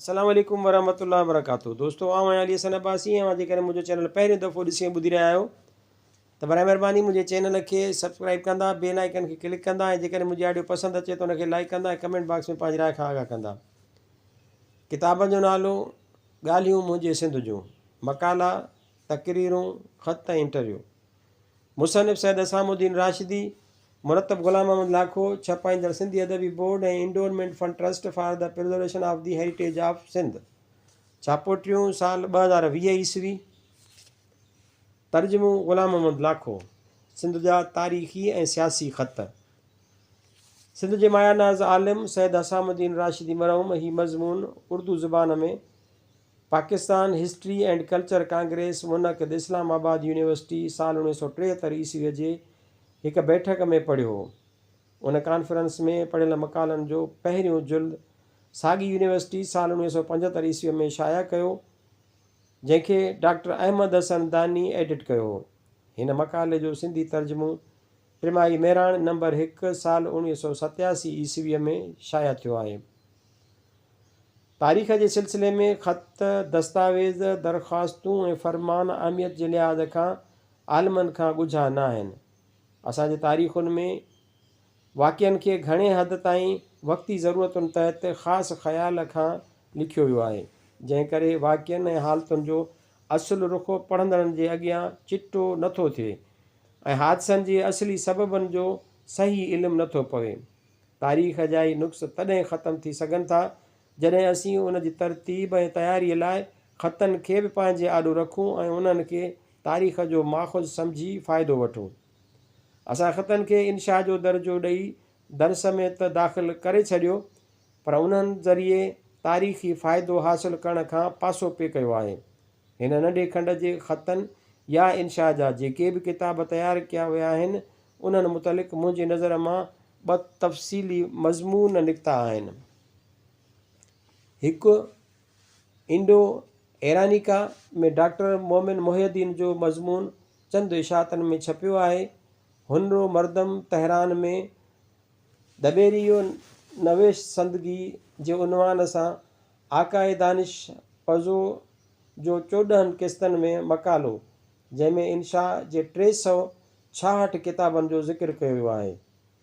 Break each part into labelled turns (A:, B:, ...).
A: السلام عليڪم ورحمة الله وبرڪاته دوستو آئون آهيان علي حسن عباسي ۽ اوهان جيڪڏهن منهنجو چينل پهريون دفعو ڏسي ۽ ٻڌي رهيا آهيو ته برائي مهرباني منهنجي چينل کي سبسڪرائب ڪندا بيل آئيڪن کي ڪلڪ ڪندا ۽ جيڪڏهن منهنجي آڊيو پسند اچي ته ان کي لائڪ ڪندا ۽ ڪمينٽ باڪس ۾ پنهنجي راء کان آگاهه ڪندا ڪتاب جو نالو ڳالهيون منهنجي سنڌ جون مقالا تقريرون خط ۽ انٽرويو مصنف سيد حسام الدين راشدي، مرتب غلام Muhammad Lakho, ڇپائيندڙ Sindhi Adabi board ۽ endowment fund trust for the preservation of the heritage of Sindh. ڇاپو ٽيون، سال 2020 عيسوي. ترجمو غلام محمد لاکو. سنڌ جا تاريخي ۽ سياسي خط. سنڌ جي مايا ناز عالم سيد حسام الدين راشدي مرحوم هي مضمون اردو زبان ۾ Pakistan history and culture congress منعقد اسلام آباد يونيورسٽي سال 1973 عيسويء جي هڪ بيٺڪ ۾ پڙهيو هو. ان ڪانفرنس ۾ پڙهيل مقالن جو پهريون جلد ساڳي يونيورسٽي سال 1975 عيسويء ۾ شايع ڪيو، جنهن کي ڊاڪٽر احمد حسن داني ايڊٽ ڪيو هو. هن مقالي جو سنڌي ترجمو ٽماهي مهراڻ نمبر هڪ سال 1987 عيسويء ۾ شايع ٿيو آهي. تاريخ جي سلسلي ۾ خط، دستاويز، درخواستون ۽ فرمان اهميت جي لحاظ کان عالمن کان ڳجها نه آهن. اسان جي تاريخن ۾ واقعن کي گهڻي حد تائين وقتي ضرورتن تحت خاص خيال کان لکيو ويو آهي، جنهن ڪري واقعن ۽ حالتن جو اصل رخ پڙهندڙن جي اڳيان چٽو نه ٿو ٿئي ۽ حادثن جي اصلي سببن جو صحيح علم نه ٿو پوي. تاريخ جا هي نقص تڏهن ختم ٿي سگهن ٿا، جڏهن اسين ان جي ترتيب ۽ تياريء لاء خطن کي به پنهنجي آڏو رکون ۽ انهن کي تاريخ جو ماخذ سمجهي فائدو وٺون. اسان خطن کي انشاء جو درجو ڏئي درس ۾ ته داخل ڪري ڇڏيو، پر انهن ذريعي تاريخي فائدو حاصل ڪرڻ کان پاسو پئي ڪيو آهي. هن ننڍي کنڊ جي خطن يا انشاء جا جيڪي به ڪتاب تيار ڪيا ويا آهن، انهن متعلق منهنجي نظر مان ٻه تفصيلي مضمون نڪتا آهن. هڪ انڊو ايرانيڪا ۾ ڊاڪٽر مومن محي الدين جو مضمون چند اشاعتن ۾ ڇپيو آهي. هنرو مردم تهران ۾ دبيريو نويش سندگي جي عنوان سان آقاء دانش پزو جو 14 قسطن ۾ مقالو، جنهن ۾ انشاء جي 366 ڪتابن جو ذڪر ڪيو ويو آهي.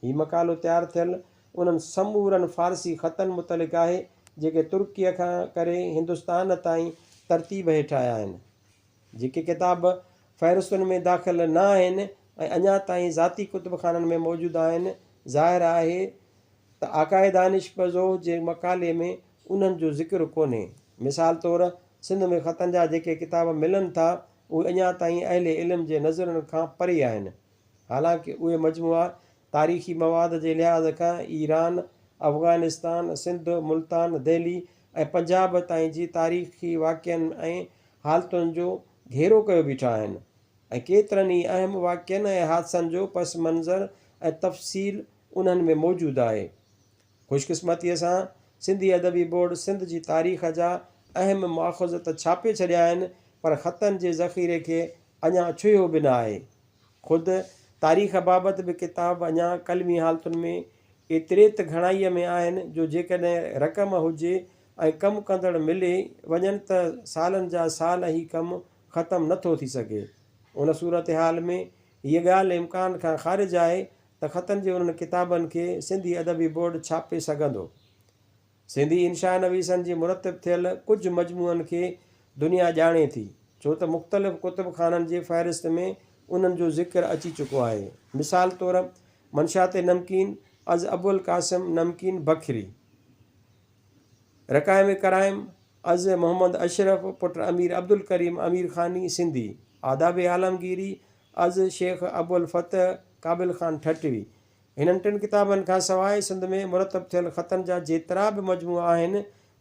A: هي مقالو تيار ٿيل انهن سمورن فارسي خطن متعلق آهي، جيڪي ترڪيء کان ڪري هندستان تائين ترتيب هيٺ آيا آهن. جيڪي ڪتاب فهرستن ۾ داخل نه آهن ۽ اڃا تائين ذاتي ڪتبخانن ۾ موجود آهن، ظاهر آهي ته آقاء دانش پزوه جي مقالي ۾ انهن جو ذڪر ڪونهي. مثال طور سنڌ ۾ خطن جا جيڪي ڪتاب ملن ٿا، اهي اڃا تائين اهل علم جي نظرن کان پري آهن. حالانڪ اهي مجموعا تاريخي مواد جي لحاظ کان ايران، افغانستان، سنڌ، ملتان، دهلي ۽ پنجاب تائين جي تاريخي واقعن ۽ حالتن جو گهيرو ڪيو بيٺا آهن ۽ ڪيترن ئي اهم واقعن ۽ حادثن جو پس منظر ۽ تفصيل انهن ۾ موجود آهي. خوش قسمتيء سان سنڌي ادبي بورڊ سنڌ جي تاريخ جا اهم ماخذ ته ڇاپي ڇڏيا آهن پر خطن جي ذخيري کي اڃا ڇهيو به نه آهي. خود تاريخ بابت به ڪتاب اڃا قلمي حالتن ۾ ايتري ته گهڻائيء ۾ آهن جو جيڪڏهن رقم هجي ۽ ڪم ڪندڙ ملي وڃن ته سالن جا سال هي ڪم ختم نه ٿو ٿي سگهي. ان صورتحال ۾ هيء ڳالهه امڪان کان خارج آهي ته خطن جي انهن ڪتابن کي سنڌي ادبي بورڊ ڇاپي سگهندو. سنڌي انشاء نويسن جي مرتب ٿيل ڪجهه مجموعن کي دنيا ڄاڻي ٿي، ڇو ته مختلف ڪتب خانن جي فهرست ۾ انهن جو ذڪر اچي چڪو آهي. مثال طور، منشات نمڪين از ابوالقاسم نمڪين بکري، رقائم ڪرائم از محمد اشرف پٽ امير عبدالڪريم امير خاني سنڌي، آداب عالمگيري از شيخ ابوالفتح قابل خان ٺٽوي. هنن ٽن ڪتابن کان سواء سنڌ ۾ مرتب ٿيل خطن جا جيترا به مجموعا آهن،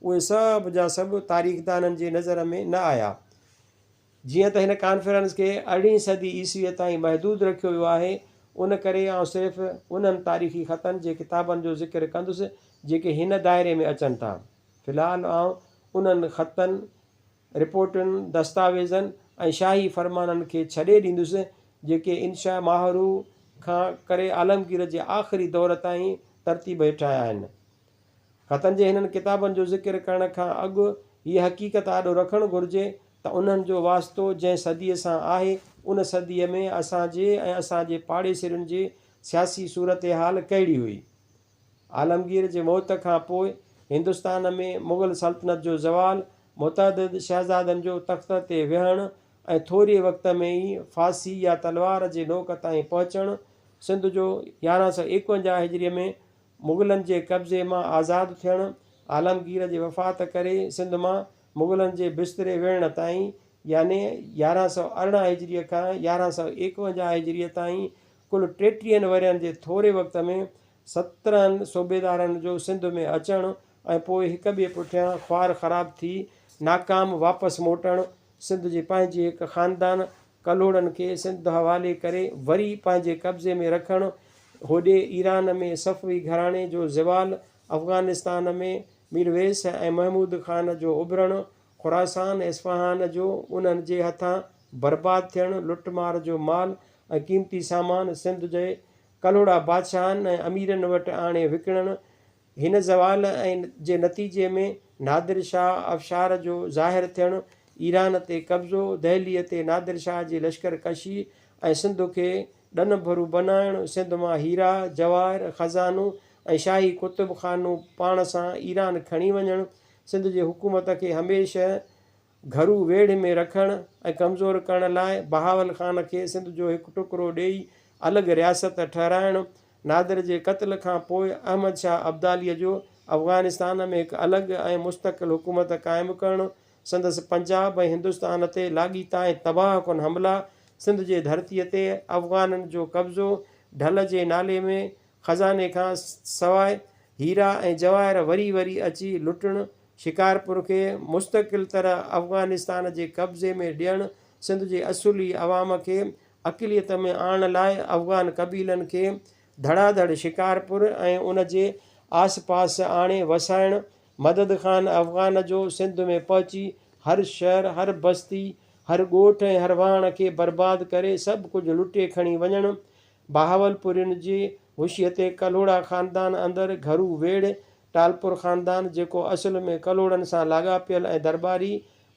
A: اهي سڀ جا سڀ تاريخدانن جي نظر ۾ نه آيا. جيئن ته هن ڪانفرنس کي ارڙهين صدي عيسويء تائين محدود رکيو ويو آهي، ان ڪري آئون صرف انهن تاريخي خطن جي ڪتابن جو ذڪر ڪندس، جيڪي هن دائري ۾ اچن ٿا. في الحال آئون انهن خطن رپورٽن، دستاويزن ۽ شاهي فرمانن کي ڇڏي ڏيندس، جيڪي انشاء ماهرو کان ڪري عالمگير جي آخري دور تائين ترتيب هيٺ آيا آهن. خطن جي هنن ڪتابن جو ذڪر ڪرڻ کان اڳ هيء حقيقت آڏو رکڻ گهرجي ته انهن جو واسطو جنهن صديء سان آهي، ان صديء ۾ اسان جي ۽ اسان جي پاڙيسرين جي سياسي صورتحال ڪهڙي هئي. عالمگير جي موت کان پوء هندستان ۾ مغل سلطنت جو زوال، متعدد شهزادن جو تخت تي ويهڻ ۽ ٿوري وقت ۾ ئي ڦاسي يا تلوار جي نوڪ تائين پهچڻ، سنڌ جو 1151 هجريء ۾ مغلن جي قبضي مان آزاد ٿيڻ، عالمگير جي وفات ڪري سنڌ مان مغلن جي بستري ويڙهڻ تائين يعني 1118 هجريء کان 1151 هجريء تائين ڪل ٽيٽيهن ورهين جي ٿوري وقت ۾ 17 صوبيدارن جو سنڌ ۾ اچڻ ۽ پوء هڪ ٻئي پٺيان خوار خراب ٿي ناڪام واپس موٽڻ، سنڌ جي پنهنجي هڪ خاندان ڪلهوڙن کي سنڌ حوالي ڪري وري پنهنجي قبضي ۾ رکڻ، هوڏي ايران ۾ صفوي گهراڻي جو زوال، افغانستان ۾ ميرويس ۽ محمود خان جو اڀرڻ، خراسان اصفهان جو انهن جي هٿان برباد ٿيڻ، لٽ مار جو مال ۽ قيمتي سامان سنڌ جي ڪلهوڙا بادشاهن ۽ اميرن وٽ آڻي وڪڻڻ، هن زوال ۽ جي نتيجي ۾ نادر شاهه افشار جو ظاهر ٿيڻ، ايران تي قبضو، دهليء تي نادر شاهه جي لشڪر ڪشي ۽ سنڌ کي ڏن ڀرو بنائڻ، سنڌ مان هيرا، جواهر، خزانو ۽ شاهي ڪتب خانو پاڻ سان ايران کڻي وڃڻ، سنڌ جي حڪومت کي هميشه گهرو ويڙهه ۾ رکڻ ۽ ڪمزور ڪرڻ لاء بهاول خان کي سنڌ جو هڪ ٽڪرو ڏيئي الڳ رياست ٺهرائڻ، نادر جي قتل کان پوء احمد شاهه ابداليء جو افغانستان ۾ هڪ الڳ ۽ مستقل حڪومت قائم ڪرڻ، سندس پنجاب ۽ هندستان تي لاڳيتا ۽ تباهه ڪن حملا، سنڌ جي ڌرتيء تي افغانن جو قبضو، ڍل جي نالي ۾ خزاني کان سواء هيرا ۽ جواهر وري وري اچي لٽڻ، شڪارپور کي مستقل طرح افغانستان جي قبضي ۾ ڏيڻ، سنڌ جي اصلي عوام کي اقليت ۾ آڻڻ لاء افغان قبيلن کي ڌڙا ڌڙ شڪارپور ۽ ان جي آس پاس آڻي وسائڻ، مدد خان افغان جو سنڌ ۾ پهچي هر شهر، هر بستي، هر ڳوٺ ۽ هر واهڻ کي برباد ڪري سڀ ڪجهه لٽي کڻي وڃڻ، بهاولپورين جي هوشيء تي ڪلهوڙا خاندان اندر گهرو ويڙهه، ٽالپر خاندان جيڪو اصل ۾ ڪلهوڙن سان لاڳاپيل ۽ درٻاري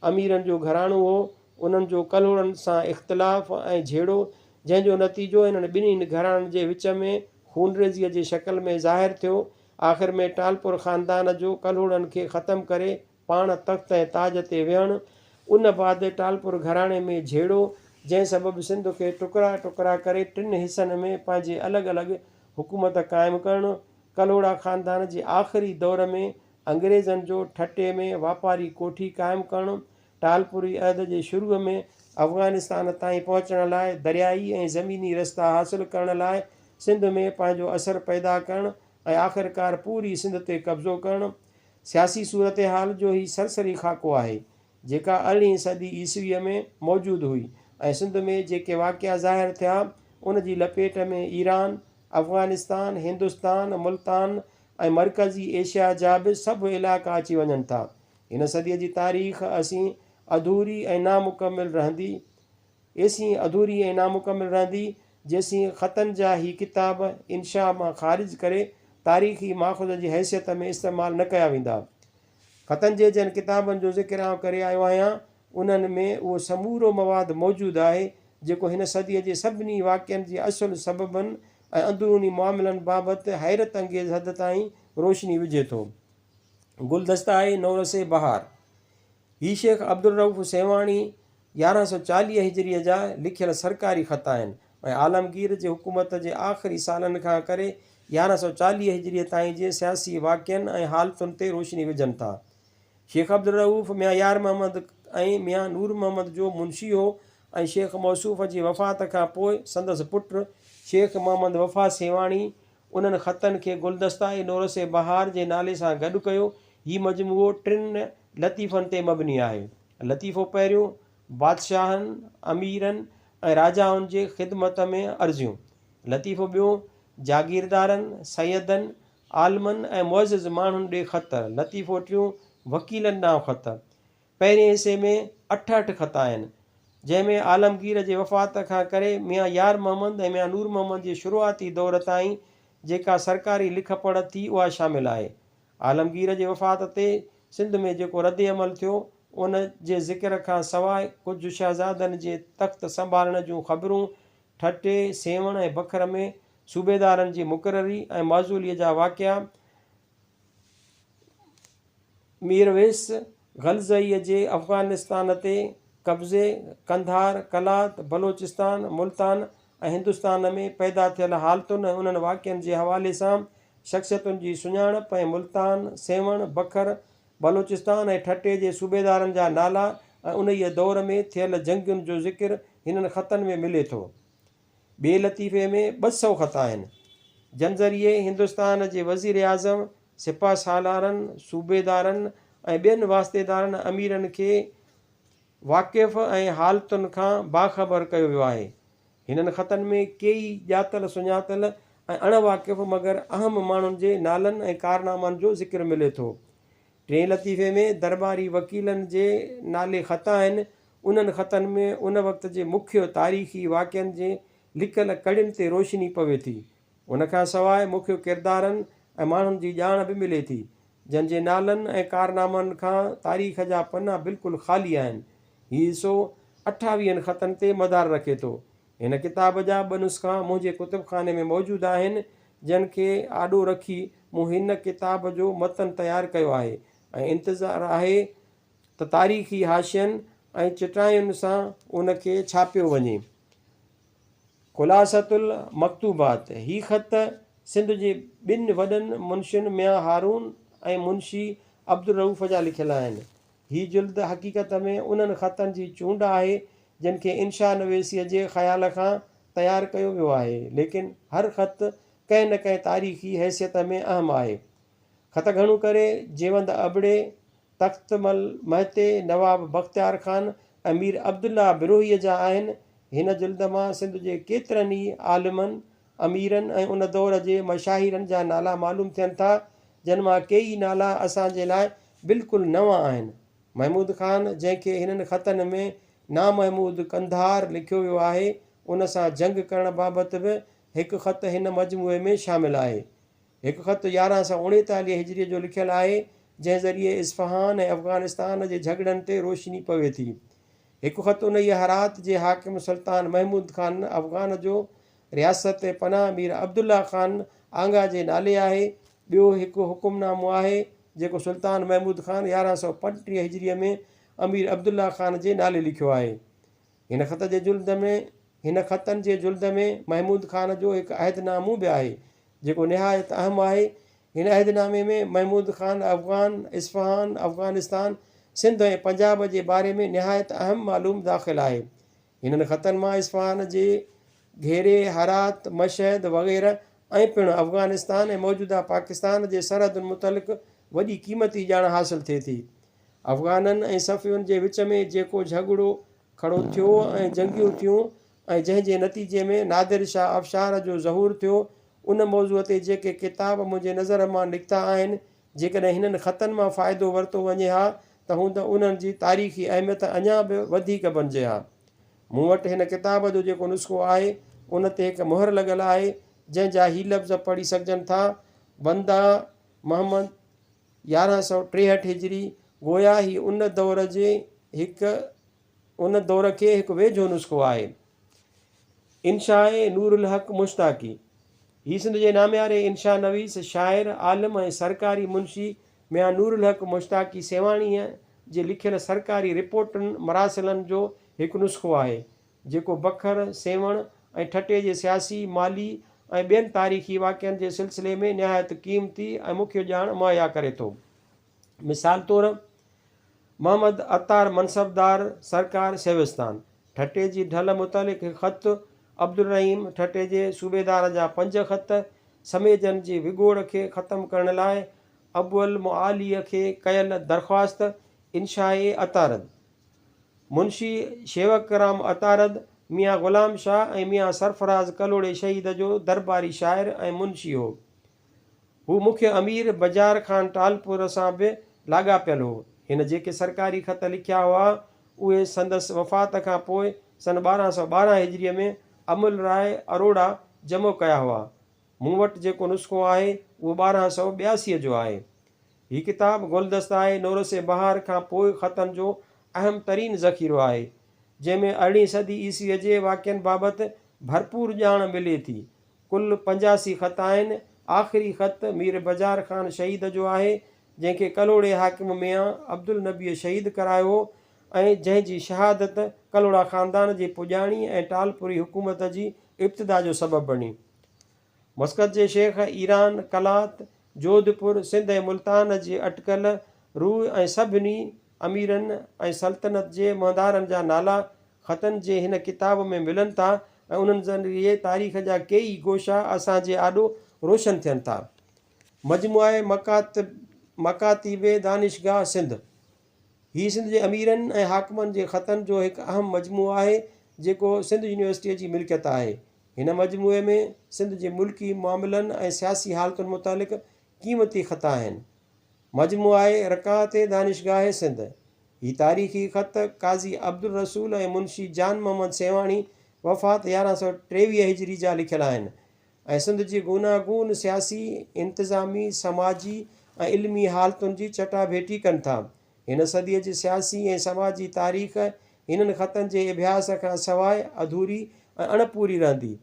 A: اميرن جو گهراڻو هو، انهن جو ڪلهوڙن سان اختلاف ۽ جهيڙو، جنهن جو نتيجو انهن ٻنهي گهراڻن جي وچ ۾ خونريزيء جي شڪل ۾ ظاهر ٿيو. آخر ۾ ٽالپر خاندان جو ڪلهوڙن کي ختم ڪري پاڻ تخت ۽ تاج تي ويهڻ، ان بعد ٽالپر گهراڻي ۾ جهيڙو، جنهن سبب سنڌ کي ٽڪرا ٽڪرا ڪري ٽن حصن ۾ پنهنجي الڳ الڳ حڪومت قائم ڪرڻ، ڪلهوڙا خاندان جي آخري دور ۾ انگريزن جو ٺٽي ۾ واپاري ڪوٺي قائم ڪرڻ، ٽالپري عهد جي شروع ۾ افغانستان تائين پهچڻ لاء دريائي ۽ زميني رستا حاصل ڪرڻ لاء سنڌ ۾ پنهنجو اثر پيدا ڪرڻ ۽ آخرڪار پوري سنڌ تي قبضو ڪرڻ. سياسي صورتحال جو هي سرسري خاڪو آهي، جيڪا ارڙهين صدي عيسويء ۾ موجود هئي ۽ سنڌ ۾ جيڪي واقعا ظاهر ٿيا، ان جي لپيٽ ۾ ايران، افغانستان، هندستان، ملتان ۽ مرڪزي ايشيا جا به سڀ علائقا اچي وڃن ٿا. هن صديء جي تاريخ اسين اڌوري ۽ نامڪمل رهندي. ايسين اڌوري ۽ نامڪمل رهندي، جيسين خطن جا هي ڪتاب انشاء مان خارج ڪري تاريخي ماخذ جي حيثيت ۾ استعمال نه ڪيا ويندا. خطن جي جن ڪتابن جو ذڪر آئون ڪري آيو آهيان، انهن ۾ اهو سمورو مواد موجود آهي، جيڪو هن صديء جي سڀني واقعن جي اصل سببن ۽ اندروني معاملن بابت حيرت انگيز حد تائين روشني وجهي ٿو. گلدستهء نورس بهار، هي شيخ عبدالرئوف سيوهاڻي 1140 هجريء جا لکيل سرڪاري خط آهن ۽ عالمگير جي حڪومت جي آخري سالن کان ڪري 1140 هجريء تائين جي سياسي واقعن ۽ حالتن تي روشني وجهن ٿا. شيخ عبدالرئوف ميان يار محمد ۽ ميان نور محمد جو منشي هو ۽ شيخ موصوف جي وفات کان پوء سندس پٽ شيخ محمد وفا سيوهاڻي انهن خطن کي گلدسته نورس بهار جي نالي سان گڏ ڪيو. هي مجموعو ٽن لطيفن تي مبني آهي. لطيفو پهريون، بادشاهن، اميرن ۽ راجائن جي خدمت ۾ عرضيون. لطيفو ٻيون، جاگيردارن، سيدن، عالمن ۽ معزز ماڻهن ڏي خط. لطيفو ٽيون، وڪيلن ڏانهن خط. پهرئين حصي ۾ 68 خط آهن، جنهن ۾ عالمگير جي وفات کان ڪري ميان يار محمد ۽ ميان نور محمد جي شروعاتي دور تائين جيڪا سرڪاري لک پڙهه ٿي اها شامل آهي. عالمگير جي وفات تي سنڌ ۾ جيڪو رد عمل ٿيو، ان جي ذڪر کان سواء ڪجهه شهزادن جي تخت سنڀالڻ جون خبرون، ٺٽي، سيوهڻ ۽ بکر ۾ صوبيدارن جي مقرري ۽ معزوليء جا واقعا، ميرويس غلزئيء جي افغانستان تي قبضي، قنڌار، قلات، بلوچستان، ملتان ۽ هندستان ۾ پيدا ٿيل حالتن ۽ انهن واقعن جي حوالي سان شخصيتن جي سڃاڻپ ۽ ملتان، سيوهڻ، بکر، بلوچستان ۽ ٺٽي جي صوبيدارن جا نالا ۽ انهيء دور ۾ ٿيل جنگين جو ذڪر هنن خطن ۾ ملي ٿو. ٻئي لطيفي ۾ 200 خط آهن، جن ذريعي هندستان جي وزيراعظم، سپهه سالارن، صوبيدارن ۽ ٻين واسطيدارن اميرن کي واقف ۽ حالتن کان باخبر ڪيو ويو آهي. هنن خطن ۾ ڪيئي ڄاتل سڃاتل ۽ اڻ واقف مگر اهم ماڻهن جي نالن ۽ ڪارنامن جو ذڪر ملي ٿو. ٽئين لطيفي ۾ درٻاري وڪيلن جي نالي خط آهن. انهن خطن ۾ ان وقت جي مکيه تاريخي واقعن جي لڪل ڪڙين تي روشني پوي ٿي. ان کان سواء مکيه ڪردارن ۽ ماڻهن جي ڄاڻ به ملي ٿي. جن جي نالن ۽ ڪارنامن کان تاريخ جا پنا بلڪل خالي آهن. هي حصو اٺاويهن خطن تي مدار رکي ٿو. هن ڪتاب جا ٻه نسخا منهنجي ڪتبخاني ۾ موجود آهن، جن کي آڏو رکي مون هن ڪتاب جو متن تيار ڪيو آهي ۽ انتظار آهي ته تاريخي حاشين ۽ چٽاين سان ان کي ڇاپيو وڃي. خلاصة المڪتوبات، هي خط سنڌ جي ٻن وڏن منشين ميان هارون ۽ منشي عبدالرؤف جا لکيل آهن. هي جلد حقيقت ۾ انهن خطن جي چونڊ آهي، جن کي انشاء نويسيء جي خيال کان تيار ڪيو ويو آهي، ليڪن هر خط ڪنهن نه ڪنهن تاريخي حيثيت ۾ اهم آهي. خط گهڻو ڪري جيوند ابڙي، تخت مل مهتي، نواب بختيار خان ۽ مير عبدالله بروهيء جا آهن. هن جلد مان سنڌ جي ڪيترن ئي عالمن، اميرن ۽ ان دور جي مشاهيرن جا نالا معلوم ٿين ٿا، جن مان ڪيئي نالا اسان جي لاء بلڪل نوان آهن. محمود خان، جنهن کي هنن خطن ۾ نامحمود قنڌار لکيو ويو آهي، ان سان جنگ ڪرڻ بابت به هڪ خط هن مجموعي ۾ شامل آهي. هڪ خط 1139 هجريء جو لکيل آهي، جنهن ذريعي اصفهان ۽ افغانستان جي جهڳڙن تي روشني پوي ٿي. هڪ خط انهيء هرات جي حاڪم سلطان محمود خان افغان جو رياست پناهه مير عبدالله خان آنگا جي نالي آهي. ٻيو هڪ حڪمنامو آهي، جيڪو سلطان محمود خان 1135 هجريء ۾ امير عبدالله خان جي نالي لکيو آهي. هن خط جي جلد ۾ هن خطن جي جلد ۾ محمود خان جو هڪ عهدنامو به آهي، جيڪو نهايت اهم آهي. هن عهدنامي ۾ محمود خان افغان، اصفهان، افغانستان، سنڌ ۽ پنجاب جي باري ۾ نهايت اهم معلوم داخل آهي. هنن خطن مان اصفهان جي گهيري، هرات، مشهد وغيره ۽ پڻ افغانستان ۽ موجوده پاڪستان جي سرحدن متعلق وڏي قيمتي ڄاڻ حاصل ٿئي ٿي. افغانن ۽ صفوين جي وچ ۾ جيڪو جهڳڙو کڙو ٿيو ۽ جنگيون ٿيون ۽ جنهن جي نتيجي ۾ نادر شاهه افشار جو ظهور ٿيو، ان موضوع تي جيڪي ڪتاب منهنجي نظر مان نڪتا آهن، جيڪڏهن هنن خطن مان فائدو ورتو وڃي ها ته هوند انهن جي تاريخي اهميت اڃا به وڌيڪ بنجي ها. مون وٽ هن ڪتاب جو جيڪو نسخو آهي، ان تي هڪ مهر لڳل آهي، جنهن جا هي لفظ پڙهي سگهجن ٿا، بنده محمد 1163 هجري، گويا هي ان دور جي هڪ ان دور کي هڪ ويجهو نسخو آهي. انشاء نورالحق مشتاقي، هي سنڌ جي نامياري انشاء نويس، شاعر، عالم ۽ سرڪاري منشي ميان نورالحق مشتاقي سيوهاڻيء جي لکيل سرڪاري رپورٽن، مراسلن جو هڪ نسخو آهي، جيڪو بکر، سيوهڻ ۽ ٺٽي جي سياسي، مالي ۽ ٻين تاريخي واقعن جي سلسلي ۾ نهايت قيمتي ۽ مکيه ڄاڻ مهيا ڪري ٿو. مثال طور، محمد عطار منصبدار سرڪار سيوستان، ٺٽي جي ڍل متعلق هڪ خط، عبدالرحيم ٺٽي جي صوبيدار جا پنج خط، سميجن جي وڳوڙ کي ختم ڪرڻ لاء ابوالمعاليء کي ڪيل درخواست، انشاء عطارد. منشي شيوڪرام عطارد، ميان غلام شاهه ۽ ميان سرفراز ڪلهوڙي شهيد جو درٻاري شاعر ۽ منشي هو. هو مکيه امير بجار خان ٽالپور سان به لاڳاپيل هو. هن جيڪي سرڪاري خط لکيا هئا، اهي سندس وفات کان پوء سن 1212 هجريء ۾ امل راء اروڙا جمع ڪيا هئا. مون وٽ جيڪو نسخو آهي، اهو 1282 جو آهي. هي ڪتاب گلدستهء نورس بهار کان پوء خطن جو اهم ترين ذخيرو آهي، جنهن ۾ ارڙهين صدي عيسويء جي واقعن بابت ڀرپور ڄاڻ ملي ٿي. ڪل 85 خط آهن. آخري خط مير بجار خان شهيد جو آهي، جنهن کي ڪلهوڙي حاڪم ميان عبدالنبيء شهيد ڪرايو هو ۽ جنهن جي شهادت ڪلهوڙا خاندان جي پڄاڻي ۽ ٽالپوري حڪومت جي ابتدا جو سبب بڻي. مسقط جي شيخ، ايران، قلات، جوڌپور، سنڌ ۽ ملتان جي اٽڪل روء ۽ سڀني اميرن ۽ سلطنت جي مهندارن جا نالا خطن جي هن ڪتاب ۾ ملن ٿا ۽ انهن ذريعي تاريخ جا ڪيئي گوشا اسان جي آڏو روشن ٿين ٿا. مجموعه مڪاتيب دانشگاهه سنڌ، هي سنڌ جي اميرن ۽ حاڪمن جي خطن جو هڪ اهم مجموعو آهي، جيڪو سنڌ يونيورسٽيء جي ملڪيت آهي. هن مجموعي ۾ سنڌ جي ملڪي معاملن ۽ سياسي حالتن متعلق قيمتي خط آهن. مجموعه رقعات دانشگاهه سنڌ، هي تاريخي خط قاضي عبدالرسول ۽ منشي جان محمد سيوهاڻي وفات 1123 هجري جا لکيل آهن ۽ سنڌ جي گوناگون سياسي، انتظامي، سماجي ۽ علمي حالتن جي چٽاڀيٽي ڪن ٿا. هن صديء جي سياسي ۽ سماجي تاريخ هنن خطن جي اڀياس کان سواء اڌوري ۽ اڻپوري رهندي.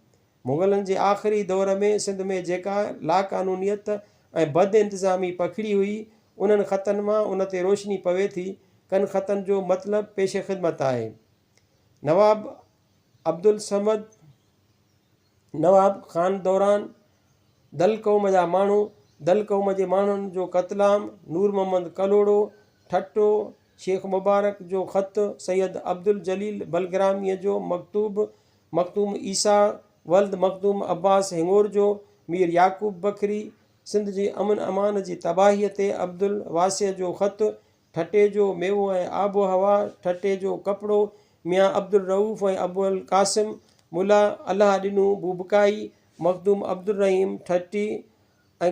A: مغلن جي آخري دور ۾ سنڌ ۾ جيڪا لاقانونيت ۽ بدانتظامي پکڙي هئي، انهن خطن مان ان تي روشني پوي ٿي. ڪن خطن جو مطلب پيش خدمت آهي. نواب عبدالصمد. نواب خان دوران دل قوم جا ماڻهو، دل قوم جي ماڻهن جو قتلام، نور محمد ڪلهوڙو، ٺٽو، شيخ مبارڪ جو خط، سيد عبدالجليل بلگراميء جو مڪتوب، مخدوم عيسيٰ ولد مخدوم عباس هڱورجو، مير يعقوب بکري، سنڌ جي امن امان جي تباهيء تي عبدالواسع جو خط، ٺٽي جو ميوو ۽ آب و هوا، ٺٽي جو ڪپڙو، ميان عبدالرئوف ۽ ابوالقاسم، ملا الله ڏنو بوبڪائي، مخدوم عبدالرحيم ٺٽي ۽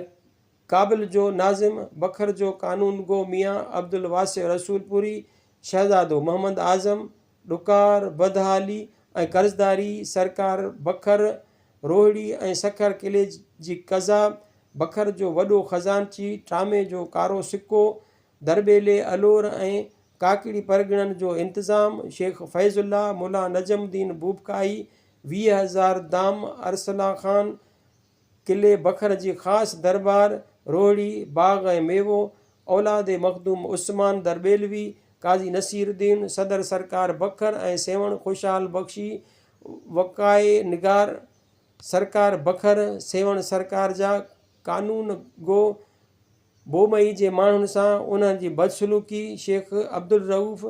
A: ڪابل جو ناظم، بکر جو قانون گو ميان عبدالواسع رسولپوري، شهزادو محمد اعظم، ڏڪار، بدحالي ۽ قرضداري، سرڪار بکر، روهڙي ۽ سکر قلعي جي قضا، بکر جو وڏو خزانچي، ٽامي جو ڪارو سڪو، درٻيلي، الور ۽ ڪاڪڙي پرڳڻن جو انتظام، شيخ فيض الله، ملا نجم الدين بوبڪائي، 20,000 دام، ارسلا خان، قلعي بکر جي خاص درٻار، روهڙي، باغ ۽ ميوو، اولاد مخدوم عثمان درٻيلوي، قاضي نصير الدين، صدر سرڪار بکر ۽ سيوهڻ خوشحال بخشي، وقائع نگار سرڪار بکر، سيوهڻ سرڪار جا قانون گو، بومئي جي ماڻهن سان انهن جي بدسلوڪي، شيخ عبدالرئوف،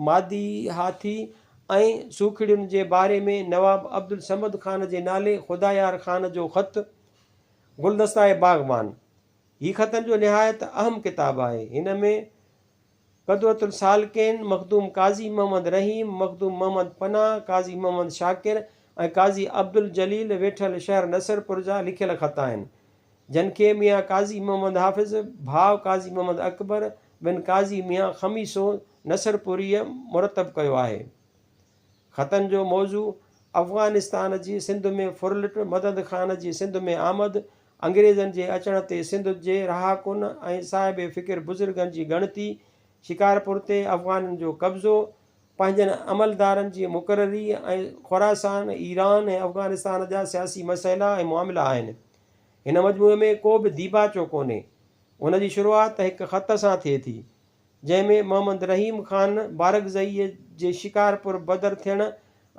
A: مادي هاٿي ۽ سوکڙين جي باري ۾ نواب عبدالصمد خان جي نالي خدايار خان جو خط، گلدستهء باغبان. هي خطن جو نهايت اهم ڪتاب آهي. هن ۾ قدوة السالڪين، مخدوم قاضي محمد رحيم، مخدوم محمد پناهه، قاضي محمد شاڪر ۽ قاضي عبدالجليل ويٺل شهر نصرپور جا لکيل خط آهن. جن کي ميان قاضي محمد حافظ، ڀاء قاضي محمد اڪبر بن قاضي ميان خميسو نصرپوريء مرتب ڪيو آهي. خطن جو موضوع، افغانستان جي سنڌ ۾ ڦرلٽ، مدد خان جي سنڌ ۾ آمد، انگريزن جي اچڻ تي سنڌ جي رهاڪن ۽ صاحب فڪر بزرگن جي ڳڻتي، شڪارپور تي افغانن جو قبضو، پنهنجن عملدارن جي مقرري ۽ خراسان، ايران ۽ افغانستان جا سياسي مسئلا ۽ معاملا آهن. هن مجموعي ۾ ڪو به ديباچو ڪونهي. ان جي شروعات هڪ خط سان ٿئي ٿي، جنهن ۾ محمد رحيم خان بارڪزئيء جي شڪارپور بدر ٿيڻ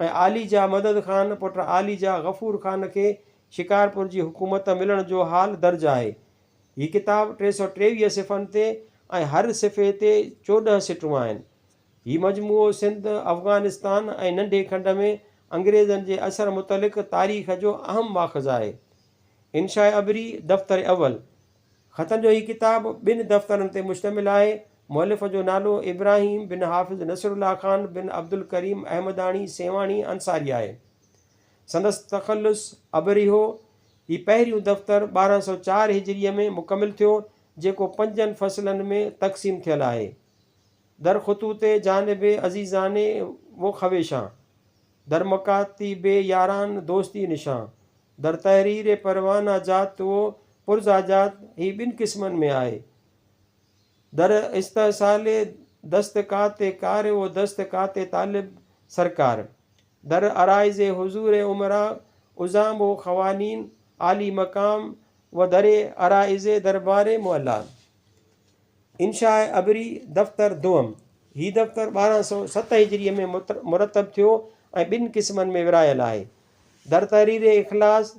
A: ۽ عاليجا مدد خان پٽ عاليجا غفور خان کي شڪارپور جي حڪومت ملڻ جو حال درج آهي. هي ڪتاب 323 صفحن تي ۽ هر صفحي تي 14 سٽون آهن. هي مجموعو سنڌ، افغانستان ۽ ننڍي کنڊ ۾ انگريزن جي اثر متعلق تاريخ جو اهم ماخذ آهي. انشاء ابري، دفتر اول، خطن جو هي ڪتاب ٻن دفترن تي مشتمل آهي. مؤلف جو نالو ابراهيم بن حافظ نصرالله خان بن عبدالڪريم احمداڻي سيوهاڻي انصاري آهي. سندس تخلص ابري هو. هي پهريون دفتر 1204 هجريء ۾ مڪمل ٿيو، جيڪو پنجن فصلن ۾ تقسيم ٿيل آهي. در خطوط جانب عزيزان و خويشان، در مڪاتيب ياران دوستي نشان، در تحرير پروانه جات و پرزه جات هي ٻن قسمن ۾ آهي. در استحصال دستڪات ڪار و دستڪات طالب سرڪار، در عرائض حضور امراء عظام و خوانين عالي مقام و در عرائض دربار معليٰ. انشاء ابري، دفتر دوم، هي دفتر 1207 هجريء ۾ مرتب ٿيو ۽ ٻن قسمن ۾ ورهايل آهي. در تحرير اخلاص،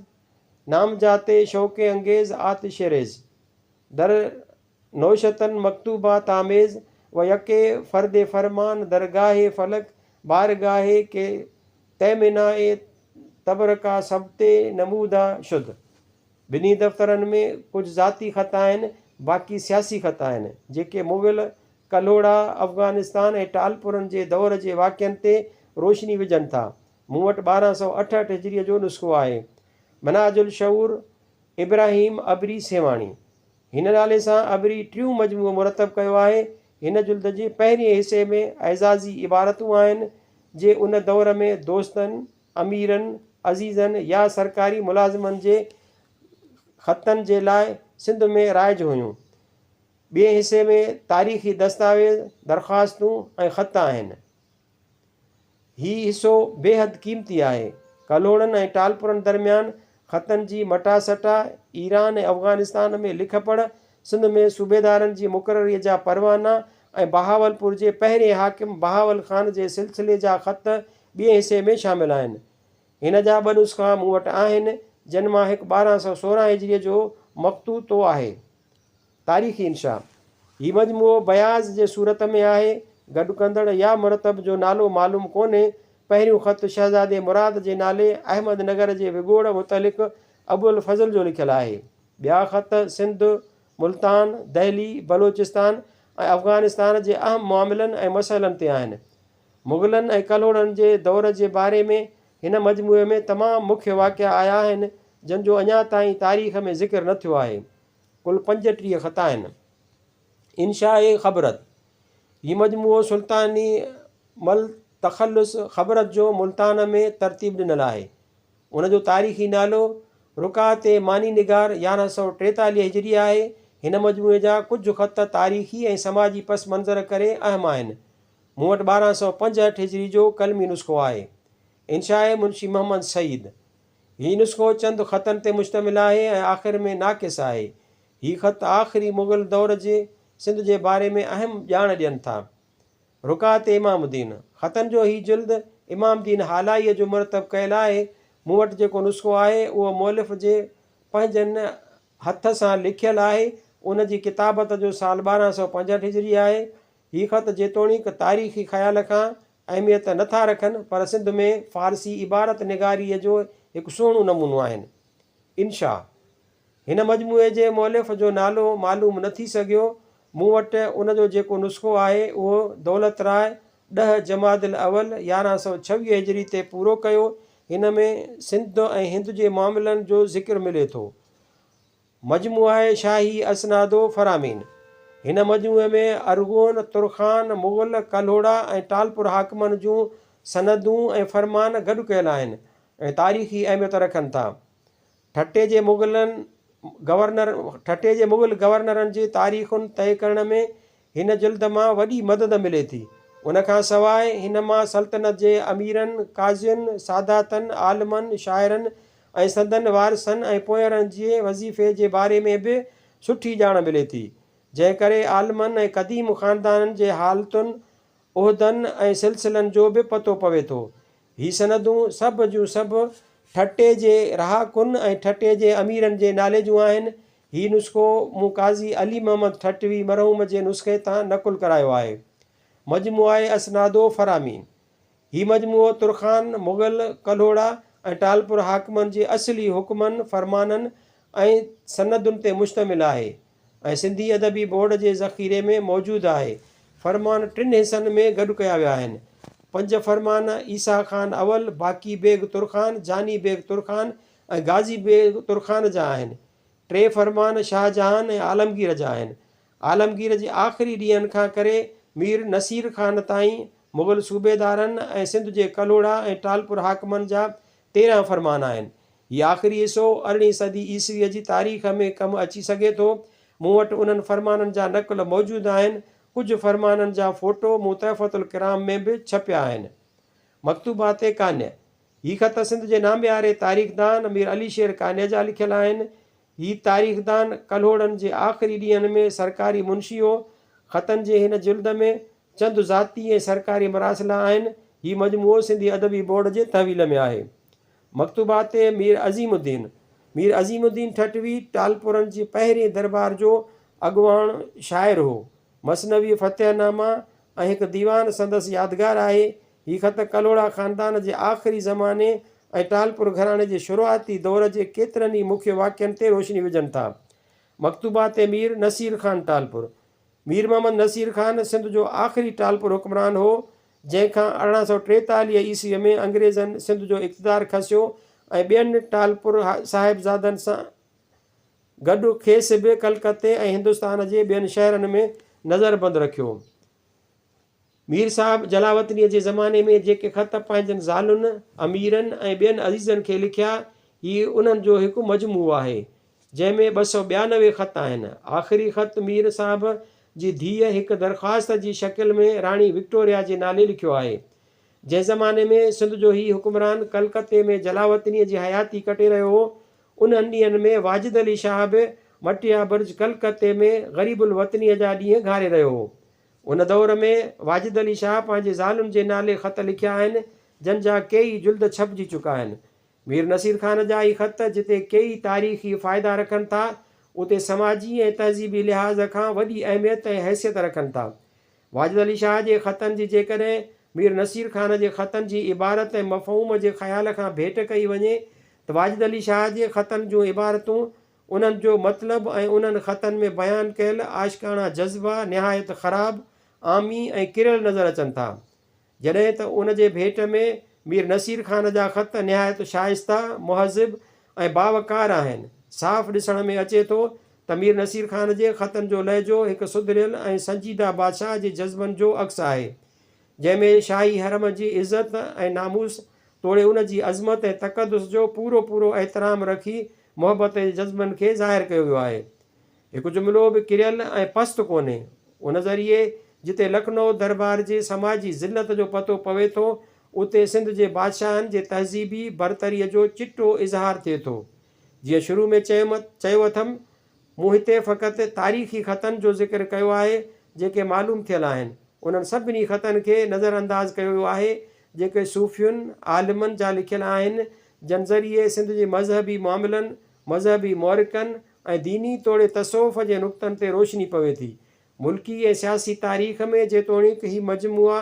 A: نامجات شوق انگيز آتش ريز، در نوشتن مڪتوبات آميز و يڪي فرد فرمان درگاهه فلڪ بارگاهه ڪي تهمناء تبرڪا ثبت نموده شد. ٻنهي دفترن ۾ ڪجهه ذاتي خط آهن، باقي سياسي خط آهن، جيڪي مغل، ڪلهوڙا، افغانستان ۽ ٽالپرن جي دور جي واقعن تي روشني وجهن ٿا. مون وٽ 1268 هجريء جو نسخو آهي. منهاج الشعور، ابراهيم ابري سيوهاڻي. هن نالي سان ابري ٽيون مجموعو مرتب ڪيو آهي. هن جلد جي پهرئين حصي ۾ اعزازي عبارتون آهن، جي ان دور ۾ دوستن، اميرن، عزيزن يا سرڪاري ملازمن جي خطن جي لاء سنڌ ۾ رائج هيون. ٻئين حصي ۾ تاريخي دستاويز، درخواستون ۽ خط آهن. هي حصو بيحد قيمتي آهي. ڪلهوڙن ۽ ٽالپرن درميان خطن جي مٽاسٽا، ايران ۽ افغانستان ۾ لک پڙهه، سنڌ ۾ صوبيدارن جي مقرريء جا پروانا ۽ بهاولپور جي پهرئين حاڪم بهاول خان جي سلسلي جا خط ٻئين حصي ۾ شامل آهن. هن جا ٻه نسخا مون وٽ آهن، جن مان هڪ 1216 هجريء جو مخطوطو آهي. تاريخي انشاء، هي مجموعو بياض جي صورت ۾ آهي. گڏ ڪندڙ يا مرتب جو نالو معلوم ڪونهي. پهريون خط شهزادي مراد جي نالي احمد نگر جي وڳوڙ متعلق ابوالفضل جو لکيل آهي. ٻيا خط سنڌ، ملتان، دهلي، بلوچستان ۽ افغانستان جي اهم معاملن ۽ مسئلن تي آهن. مغلن ۽ ڪلهوڙن جي دور جي باري ۾ هن مجموعي ۾ تمام مکيه واقعا آيا آهن، جن جو اڃا تائين تاريخ ۾ ذڪر نه ٿيو آهي. ڪل 35 خط آهن. انشاء خبرت، هي مجموعو سلطاني مل تخلص خبرت جو ملتان ۾ ترتيب ڏنل آهي. ان جو تاريخي نالو رقعات معني نگار 1143 هجري آهي. هن مجموعي جا ڪجهه خط تاريخي ۽ سماجي پس منظر ڪري اهم آهن. مون وٽ 1265 هجري جو قلمي نسخو آهي. انشاء منشي محمد سعيد، هي نسخو چند خطن تي مشتمل آهي ۽ آخر ۾ ناقص آهي. هي خط آخري مغل دور جي سنڌ جي باري ۾ اهم ڄاڻ ڏين ٿا. رقعات امام الدين، خطن جو هي جلد امام الدين هالائيء جو مرتب ڪيل آهي. مون وٽ جيڪو نسخو آهي، اهو مؤلف جي پنهنجن هٿ سان لکيل آهي. ان جي ڪتابت جو سال 1265 هجري آهي. هي خط جيتوڻيڪ تاريخي خيال کان اهميت نه ٿا رکن، پر سنڌ ۾ فارسي عبارت نگاريء جو هڪ سهڻو نمونو آهن. انشاء. هن مجموعي جي مؤلف جو نالو معلوم نه ٿي سگهيو. مون وٽ ان جو جيڪو نسخو آهي، اهو دولت راء ڏهه جمادي الاول 1126 هجري تي پورو ڪيو. هن ۾ سنڌ ۽ هند جي معاملن جو ذڪر ملي ٿو. مجموعه شاهي اسناد و فرامين، هن مجموعي ۾ ارغون، ترخان، مغل، ڪلهوڙا ۽ ٽالپر حاڪمن جون سندون ۽ فرمان گڏ ڪيل آهن ۽ تاريخي اهميت رکن ٿا. ٺٽي جي مغلن گورنر ٺٽي جي مغل گورنرن جي تاريخن طئي ڪرڻ ۾ هن جلد مان وڏي مدد ملي ٿي. ان کان سواء هن مان سلطنت جي اميرن، قاضين، ساداتن، عالمن، شاعرن ۽ سندن وارثن ۽ پوئيرن جي وظيفي جي باري ۾ به سٺي ڄاڻ ملي ٿي، جنهن ڪري عالمن ۽ قديم خاندانن جي حالتن، عهدن ۽ سلسلن جو به پتو پوي ٿو. هي سندون سڀ جون سڀ ٺٽي جي رهاڪن ۽ ٺٽي جي اميرن جي نالي جون آهن. هي نسخو مون قاضي علي محمد ٺٽوي مرحوم جي نسخي تان نقل ڪرايو آهي. مجموعه اسناد و فرامين، هي مجموعو ترخان، مغل، ڪلهوڙا ۽ ٽالپر حاڪمن جي اصلي حڪمن، فرمانن ۽ سندن تي مشتمل آهي ۽ سنڌي ادبي بورڊ جي ذخيري ۾ موجود آهي. فرمان ٽن حصن ۾ گڏ ڪيا ويا آهن. پنج فرمان عيسيٰ خان اول، باقي بيگ ترخان، جاني بيگ ترخان ۽ غازي بيگ ترخان جا آهن. ٽي فرمان شاهجهان ۽ عالمگير جا آهن. عالمگير جي آخري ڏينهن کان ڪري مير نصير خان تائين مغل صوبيدارن ۽ سنڌ جي ڪلهوڙا ۽ ٽالپر حاڪمن جا 13 فرمان آهن. هي آخري حصو ارڙهين صدي عيسويء جي تاريخ ۾ ڪم اچي سگهي ٿو. مون وٽ انهن فرمانن جا نقل موجود آهن. ڪجهه فرمانن جا فوٽو مون تحفة الڪرام ۾ به ڇپيا آهن. مڪتوبات قانع، هي خط سنڌ جي نامياري تاريخدان مير علي شير قانع جا لکيل آهن. هي تاريخدان ڪلهوڙن جي آخري ڏينهن ۾ سرڪاري منشي هو. خطن جي هن جلد ۾ چند ذاتي ۽ سرڪاري مراسلا آهن. هي مجموعو سنڌي ادبي بورڊ جي تحويل ۾ آهي. مڪتوبات مير عظيم الدين، مير عظيم الدين ٺٽوي ٽالپرن جي پهرين دربار جو اڳواڻ شاعر هو. مثنوي فتح نامه ۽ هڪ ديوان سندس يادگار آهي. هي خط ڪلهوڙا خاندان جي آخري زماني ۽ ٽالپر گهراڻي جي شروعاتي دور جي ڪيترن ئي مکيه واقعن تي روشني وجهن ٿا. مڪتوبات مير نصير خان ٽالپر، مير محمد نصير خان سنڌ جو آخري ٽالپر حڪمران هو، جنهن کان 1843 عيسويء ۾ انگريزن سنڌ جو اقتدار کسيو ۽ ٻين ٽالپر صاحبزادن سان گڏ کيس به ڪلڪتي ۽ هندستان جي ٻين شهرن ۾ نظربند رکيو. مير صاحب جلاوطنيء جي زماني ۾ جيڪي خط پنهنجن زالن، اميرن ۽ ٻين عزيزن کي لکيا، هي انهن جو هڪ مجموعو آهي، جنهن ۾ 292 خط آهن. آخري خط مير صاحب جي ڌيء هڪ درخواست جي شڪل ۾ راڻي وڪٽوريا جي نالي لکيو آهي. جنهن زماني ۾ سنڌ جو هي حڪمران ڪلڪتي ۾ جلاوطنيء جي حياتي ڪٽي رهيو هو، انهن ڏينهن ۾ واجد علي شاهه به مٽيا برج ڪلڪتي ۾ غريب الوطنيء جا ڏينهن گهاري رهيو هو. ان دور ۾ واجد علي شاهه پنهنجي زالن جي نالي خط لکيا آهن، جن جا ڪيئي جلد ڇپجي چڪا آهن. مير نصير خان جا هي خط جتي ڪيئي تاريخي فائدا رکن ٿا، اتي سماجي ۽ تهذيبي لحاظ کان وڏي اهميت ۽ حيثيت رکن ٿا. واجد علي شاهه جي خطن جي جيڪڏهن مير نصير خان جي خطن جي عبارت ۽ مفهوم جي خيال کان ڀيٽ ڪئي وڃي ته واجد علي شاهه جي خطن جون عبارتون انهن جو مطلب ۽ انهن خطن ۾ بيان ڪيل عاشقاڻا جذبا نهايت خراب، عامي ۽ ڪريل نظر اچن ٿا. جڏهن ته ان جي ڀيٽ ۾ مير نصير خان جا خط نهايت شائسته، مهذب ۽ باوقار آهن. صاف ڏسڻ ۾ اچي ٿو ته مير نصير خان جي خطن جو لهجو هڪ سڌريل ۽ سنجيده بادشاهه جي جذبن جو عڪس آهي، جنهن ۾ شاهي حرم جي عزت ۽ ناموس توڙي ان جي عظمت ۽ تقدس جو پورو پورو احترام رکي محبت جي جذبن کي ظاهر ڪيو ويو آهي. هڪ جملو به ڪريل ۽ پست ڪونهي. ان ذريعي جتي لکنؤ دربار جي سماجي ذلت جو پتو پوي ٿو، اتي سنڌ جي بادشاهن جي تهذيبي برتريء جو چٽو اظهار ٿئي ٿو. جيئن شروع ۾ چيم چيو اٿم، مون هتي فقط تاريخي خطن جو ذڪر ڪيو آهي، جيڪي معلوم ٿيل آهن. انهن سڀني خطن کي نظرانداز ڪيو ويو آهي، جيڪي صوفين، عالمن جا لکيل آهن، جن ذريعي سنڌ جي مذهبي معاملن، مذهبي مورخن ۽ ديني توڙي تصوف جي نقطن تي روشني پوي ٿي. ملڪي ۽ سياسي تاريخ ۾ جيتوڻيڪ هي مجموعا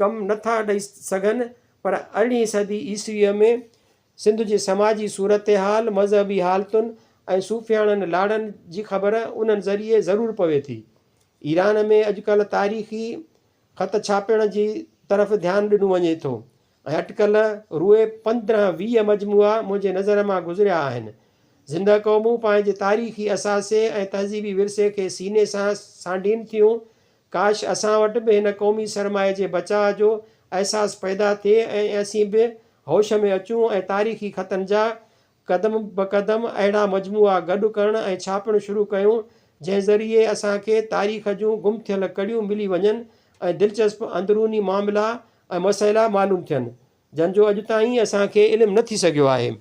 A: ڪم نه ٿا ڏئي سگهن، پر ارڙهين صدي عيسويء ۾ سنڌ جي سماجي صورتحال، مذهبي حالتن ۽ صوفياڻن لاڙن جي خبر انهن ذريعي ضرور پوي ٿي. ايران ۾ اڄڪلهه تاريخي خط ڇاپڻ جي طرف ڌيان ڏنو وڃي ٿو ۽ اٽڪل روئي 15 20 مجموعا منهنجي نظر مان گذريا آهن. زنده قومون پنهنجي تاريخي اثاثي ۽ تهذيبي ورثي کي سيني سان سانڍين ٿيون. ڪاش اسان وٽ به هن قومي سرمائي جي بچاء جو احساس پيدا ٿئي ۽ اسين به هوش ۾ اچون ۽ تاريخي خطن جا قدم بقدم اهڙا مجموعا گڏ ڪرڻ ۽ ڇاپڻ شروع ڪيون، جنهن ذريعي اسان کي تاريخ جون گم ٿيل ڪڙيون ملي وڃن ۽ دلچسپ اندروني معاملا ۽ مسئلا معلوم ٿين، جن جو اڄ تائين اسان کي علم نه ٿي سگهيو آهي.